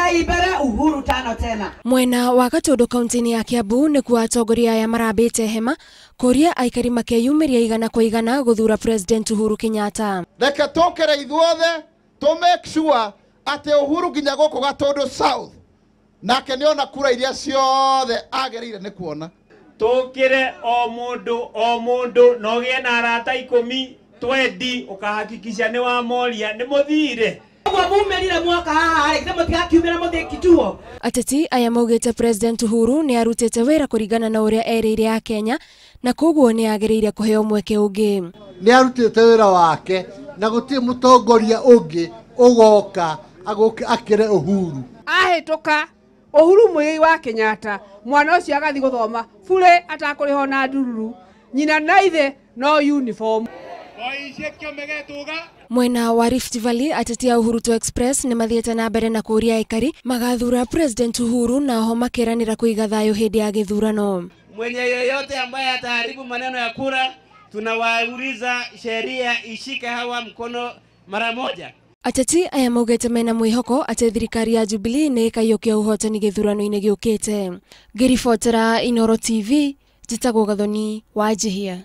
Ngai mbere, Uhuru tano tena. Mwena wa Gatundu kaunti-inĩ ya Kiambu nĩkuo atongoria aya marambĩte hema kũria aikari makeyumĩria igana kwa igana gũthura President Uhuru Kenyatta. Reke tũkĩre ithuothe to make sure atĩ Uhuru nginya gũkũ Gatundu South nake nĩona kura iria ciothe agĩrĩire nĩ kuona. Tũkĩre o mũndũ na ũgĩe na arata 10 20 ũkahakikisha nĩ wamoria nĩ mũthire. Ateti aya maugĩte President Uhuru nĩ arutĩte wĩra kũringana na ũrĩa erĩire a Kenya na koguo nĩ agĩrĩire kũheo mweke ũngĩ. Nĩ arutĩte wĩra wake na gũtirĩ mũtongoria ũngĩ ũgoka agũke akĩre Uhuru. Ahĩtũka Uhuru Muigai wa Kenyatta mwana ũcio agathiĩ gũthoma bure atakũrĩhwo na ndururu nyina na ithe no uniform. Mwena wa Rift Valley ateti a Uhuru to Express nĩ mathiĩte na mbere na kũũria aikari magathura President Uhuru na ho makeranĩra kũiga thayũ hĩndĩ ya gĩthurano. Mwenye yeyote ambaye ataharibu maneno ya kura tunawauliza sheria ishike hawa mkono mara moja. Ateti aya maugĩte mena mwĩhoko atĩ thirikari ya Jubilee nĩ ĩkaiyũkia ũhotani gĩthurano-inĩ gĩũkĩte. Ngĩribotera Inooro TV, njĩtagwo Gathoni wa Njihia.